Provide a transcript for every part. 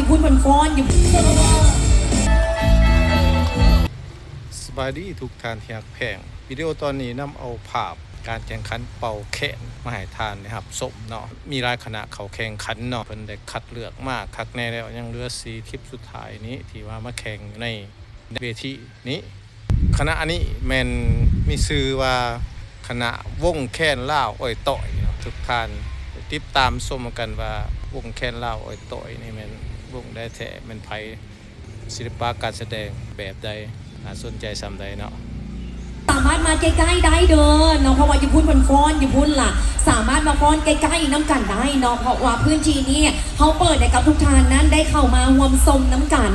ພຸ້ນເພິ່ນຟ້ອນຢູ່. ສະບາຍດີທຸກທ່ານທີ່ຮັກແພງ. ວິດີໂອຕອນນີ້ນຳເອົາພາບການແຂ່ງຂັນເປົ່າແຄນມາໃຫ້ທ່ານໄດ້ຮັບຊົມເນາະ. ມີຫຼາຍຄະນະເຂົ້າແຂ່ງຂັນເນາະ. ເພິ່ນໄດ້ຄັດເລືອກມາຄັກແນ່ແລ້ວ. ຍັງເຫຼືອສີ່ທີມສຸດທ້າຍນີ້ທີ່ວ່າມາແຂ່ງຢູ່ໃນເວທີນີ້. ຄະນະນີ້ແມ່ນມີຊື່ວ່າ ຄະນະວົງແຄນລາວອ້ອຍຕ້ອຍເນາະ. ທຸກທ່ານໄປຕິດຕາມຊົມນຳກັນວ່າ ວົງແຄນລາວອ້ອຍຕ້ອຍນີ້ແມ່ນວົງໃດແທ້ ແມ່ນໃຜ, ສິລະປະການສະແດງແບບໃດ, ໜ້າສົນໃຈສ່ຳໃດເນາະ. ສາມາດມາໃກ້ໆໄດ້ເດີເນາະ ເພາະວ່າຢູ່ພຸ້ນເພິ່ນຟ້ອນຢູ່ພຸ້ນລະ. ສາມາດມາຟ້ອນໃກ້ໆນຳກັນໄດ້ເນາະ ເພາະວ່າພື້ນທີ່ນີ້ ເຮົາເປີດໃຫ້ກັບທຸກທ່ານນັ້ນໄດ້ເຂົ້າມາຮ່ວມຊົມນຳກັນ.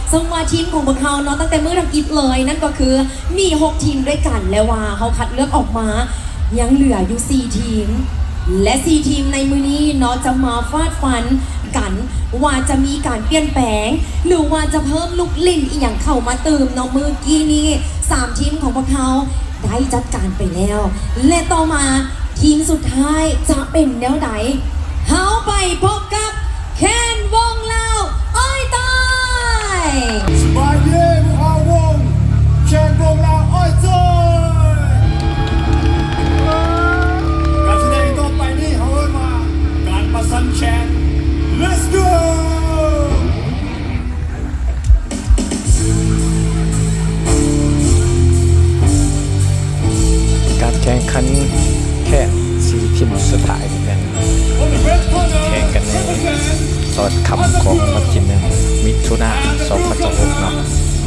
ເຊິ່ງວ່າທີມຂອງພວກເຮົາເນາະ ຕັ້ງແຕ່ມື້ທຳອິດເລີຍ ນັ້ນກໍຄືມີຫົກທີມດ້ວຍກັນ ແລະວ່າເຮົາຄັດເລືອກອອກມາຍັງເຫຼືອຢູ່ສີ່ທີມ ແລະສີ່ທີມໃນມື້ນີ້ເນາະ ຈະມາຟາດຟັນກັນວ່າຈະມີການປ່ຽນແປງ ຫຼືວ່າຈະເພີ່ມລູກຫຼິ້ນອີ່ຫຍັງເຂົ້າມາຕື່ມເນາະ. ມື້ກີ້ນີ້ສາມທີມຂອງພວກເຮົາໄດ້ຈັດການໄປແລ້ວ ແລະຕໍ່ມາ ທີມສຸດທ້າຍຈະເປັນແນວໃດ? ເຮົາໄປພົບກັບແຄນວົງລາວອ້ອຍຕ້ອຍ. ສະບາຍດີພວກເຮົາວົງແຄນວົງລາວອ້ອຍຕ້ອຍ. ການສະແດງຕໍ່ໄປນີ້ເຮົາເອີ້ນວ່າການປະຊັນແຄນ. Let's go! ການແຂ່ງຂັນແຄນສີ່ທີມສຸດທ້າຍນີ້ແມ່ນແຂ່ງກັນໃນຕອນຄ່ຳຂອງວັນທີໜຶ່ງ ມິຖຸນາ ສອງພັນຊາວຫົກເນາະ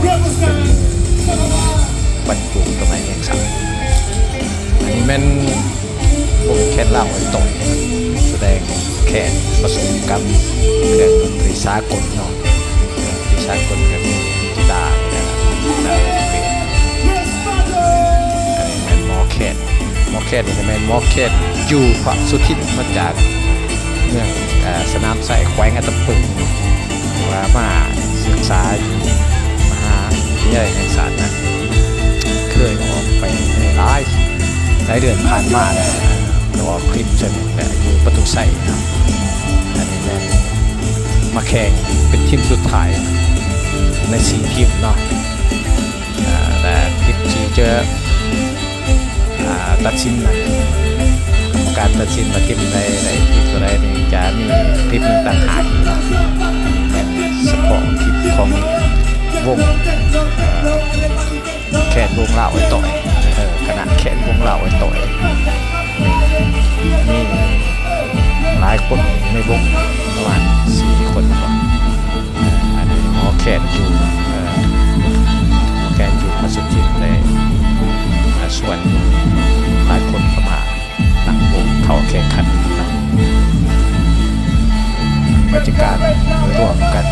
ເປັນມື້ວັນປູກຕົ້ນໄມ້ແຫ່ງຊາດ. ອັນນີ້ແມ່ນ ວົງແຄນລາວອ້ອຍຕ້ອຍ ສະແດງແຄນປະສົມກັບເຄື່ອງດົນຕີສາກົນເນາະ. ເຄື່ອງດົນຕີສາກົນກໍມີກີຕາ ແລ້ວກໍເບສ. ອັນນີ້ແມ່ນໝໍ້ແຄນ. ໝໍ້ແຄນນີ້ກໍແມ່ນໝໍ້ແຄນຢູ່ພະສຸທິນ ມາຈາກເມືອງ ເອີ ສະໜາມໄຊ ແຂວງອັດຕະປື ວ່າມາສຶກສາຢູ່ມະຫາວິທະຍາໄລແຫ່ງຊາດນະ ເຄີຍອອກໄປໃນຫຼາຍ ຫຼາຍເດືອນຜ່ານມາແລ້ວ ກໍອອກຄລິບເຊິ່ງຢູ່ປະຕູໄຊເນາະ. ອັນນີ້ແມ່ນມາແຂ່ງເປັນທີມສຸດທ້າຍໃນສີ່ທີມເນາະ. ອ່າ ແລະ ທີມທີ່ຈະ ອ່າ ຕັດສິນນັ້ນ ການຕັດສິນວ່າທີມໃດໄດ້ທີມເທົ່າໃດນີ້ ຈະມີຄລິບໜຶ່ງຕ່າງຫາກເນາະ. ແມ່ນສະເພາະຄລິບຂອງວົງ ເອີ ແຄນວົງລາວອ້ອຍຕ້ອຍ ເອີ ຄະນະແຄນວົງລາວອ້ອຍຕ້ອຍ ມີຫຼາຍຄົນໃນວົງ ປະມານສີ່ຄົນ. ອັນນີ້ໝໍ້ແຄນຢູ່ ເອີ ໝໍ້ແຄນຢູ່ພະສຸທິນ ໄດ້ ເອີ ຊວນຫຼາຍຄົນເຂົ້າມາຕັ້ງວົງເຂົ້າແຂ່ງຂັນນຳ ບັນຍາກາດຮ່ວມກັນ.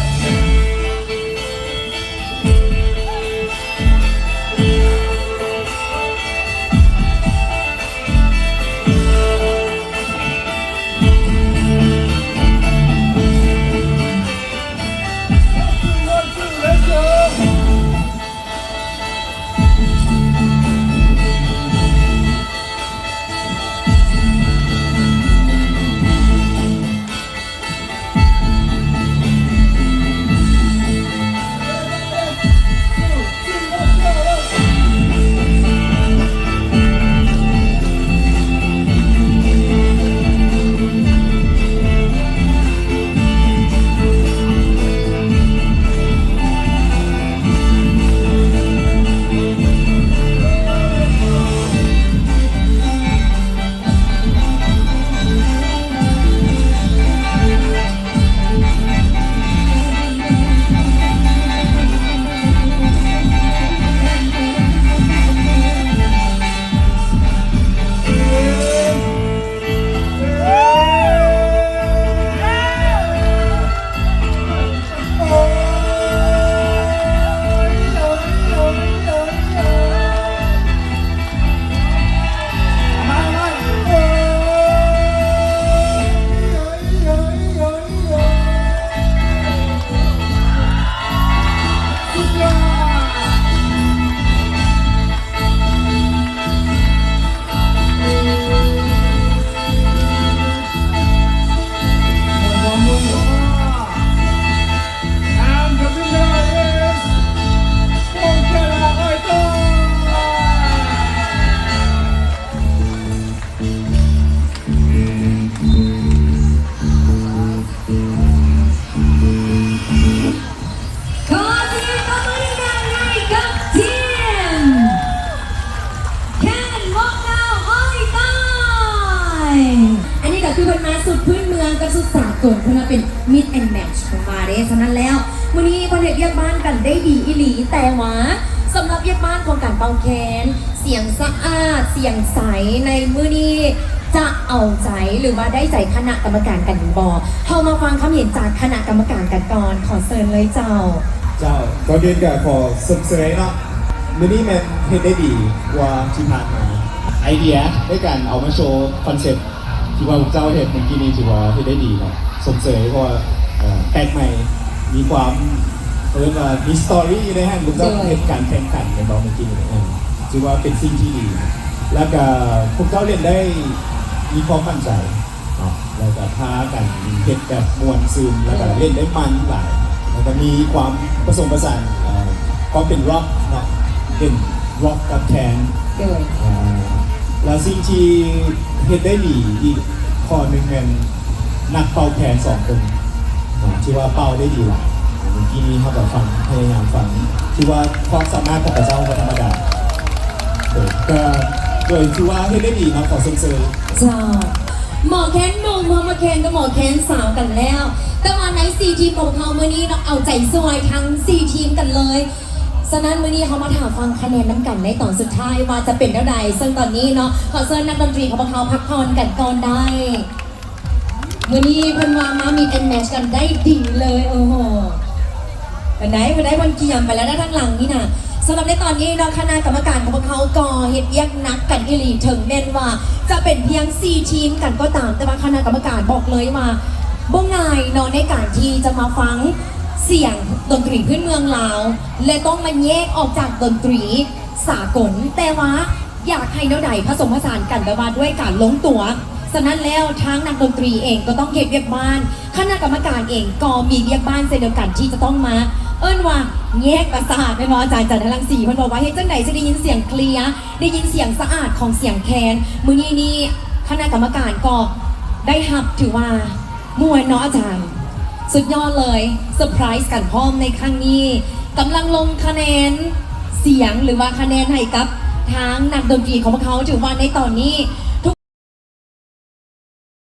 ວ່າເດ້ ສະນັ້ນແລ້ວ ມື້ນີ້ເພິ່ນເຮັດວຽກບ້ານກັນໄດ້ດີອີ່ຫຼີ, ແຕ່ວ່າສຳລັບວຽກບ້ານຂອງການເປົ່າແຄນ ສຽງສະອາດ ສຽງໃສ ໃນມື້ນີ້ຈະເອົາໃຈ ຫຼືວ່າໄດ້ໃຈຄະນະກຳມະການກັນຫຼືບໍ່? ເຮົາມາຟັງຄຳເຫັນຈາກຄະນະກຳມະການກັນກ່ອນ. ຂໍເຊີນເລີຍເຈົ້າ. ເຈົ້າ, ກ່ອນອື່ນກໍຂໍຊົມເຊີຍເນາະ, ມື້ນີ້ແມ່ນເຮັດໄດ້ດີກວ່າທີ່ຜ່ານມາ. ໄອເດຍໃນການເອົາມາໂຊຄອນເຊັບ ທີ່ວ່າພວກເຈົ້າເຮັດເມື່ອກີ້ນີ້ຖືວ່າເຮັດໄດ້ດີເນາະ, ຊົມເຊີຍ ເພາະວ່າ ເອີ່ ແປກໃໝ່ ມີຄວາມ ເອີ້ນວ່າມີສະຕໍຣີຢູ່ໃນຫັ້ນ. ພວກເຈົ້າ ໂດຍ ເຮັດການແຂ່ງຂັນແມ່ນບໍ່ເມື່ອກີ້ນີ້? ເອີ ຖືວ່າເປັນສິ່ງທີ່ດີ ແລ້ວກະພວກເຈົ້າຫຼິ້ນໄດ້ມີຄວາມໝັ້ນໃຈເນາະ, ແລ້ວກະພາກັນເຮັດແບບມ່ວນຊື່ນ ແລ້ວກະ ໂດຍ ຫຼິ້ນໄດ້ມັນຫຼາຍ, ແລ້ວກະມີຄວາມປະສົມປະສານ ເອີ ຄວາມເປັນຣັອກເນາະ, ເປັນຣັອກກັບແຄນ ໂດຍ ເອີ ແລ້ວສິ່ງທີ່ເຮັດໄດ້ດີອີກຂໍ້ໜຶ່ງແມ່ນ ນັກເປົ່າແຄນສອງຄົນເນາະ ທີ່ວ່າເປົ່າໄດ້ດີຫຼາຍ. ເມື່ອກີ້ນີ້ເຮົາກໍຟັງ ພະຍາຍາມຟັງ ຖືວ່າຄວາມສາມາດຂອງເຂົາເຈົ້າບໍ່ທຳມະດາ. ໂດຍ ກໍ ໂດຍຖືວ່າເຮັດໄດ້ດີເນາະ, ຂໍຊົມເຊີຍ. ເຈົ້າ ໝໍແຄນໜຸ່ມເຮົາມາແຂ່ງກັບໝໍແຄນສາວກັນແລ້ວ, ແຕ່ວ່າໃນສີ່ທີມຂອງເຮົາມື້ນີ້ເນາະ ເອົາໃຈຊ່ວຍທັງສີ່ທີມກັນເລີຍ. ສະນັ້ນມື້ນີ້ເຮົາມາຖ້າຟັງຄະແນນນຳກັນໃນຕອນສຸດທ້າຍວ່າຈະເປັນແນວໃດ, ເຊິ່ງຕອນນີ້ເນາະ ຂໍເຊີນນັກດົນຕີຂອງພວກເຮົາພັກຜ່ອນກັນກ່ອນໄດ້. ມື້ນີ້ເພິ່ນວ່າມາ mix and match ກັນໄດ້ດີເລີຍ. ໂອ້ໂຫ ເພິ່ນໄດ້ ເພິ່ນໄດ້ບ່ອນກຽມໄປແລ້ວນະ ທາງຫຼັງນີ້ນະ. ສຳລັບໃນຕອນນີ້ເນາະ ຄະນະກຳມະການຂອງພວກເຮົາກໍເຮັດວຽກໜັກກັນອີ່ຫຼີ, ເຖິງແມ່ນວ່າຈະເປັນພຽງສີ່ທີມກັນກໍຕາມ, ແຕ່ວ່າຄະນະກຳມະການບອກເລີຍວ່າບໍ່ງ່າຍເນາະ ໃນການທີ່ຈະມາຟັງສຽງດົນຕີພື້ນເມືອງລາວ ແລະ ຕ້ອງມາແຍກອອກຈາກດົນຕີສາກົນ, ແຕ່ວ່າ ຢາກໃຫ້ແນວໃດ ຜະສົມຜະສານກັນແບບວ່າດ້ວຍການລົງຕົວ. ສະນັ້ນແລ້ວ ທາງນັກດົນຕີເອງກໍຕ້ອງເຮັດວຽກບ້ານ, ຄະນະກຳມະການເອງກໍມີວຽກບ້ານເຊັ່ນດຽວກັນ ທີ່ຈະຕ້ອງມາ ເອີ້ນວ່າແຍກປະສາດ ແມ່ນບໍ່ອາຈານ ຈັນທະລັງສີ? ເພິ່ນບອກວ່າເຮັດຈັ່ງໃດຊິໄດ້ຍິນສຽງເຄລຍ ໄດ້ຍິນສຽງສະອາດຂອງສຽງແຄນ. ມື້ນີ້ນີ້ ຄະນະກຳມະການກໍໄດ້ຮັບ ຖືວ່າ ມ່ວນເນາະອາຈານ ສຸດຍອດເລີຍ ເຊີໄພຣສ໌ກັນພ້ອມໃນຄັ້ງນີ້. ກຳລັງລົງຄະແນນສຽງ ຫຼືວ່າຄະແນນໃຫ້ກັບທາງນັກດົນຕີຂອງພວກເຮົາ, ຖືວ່າໃນຕອນນີ້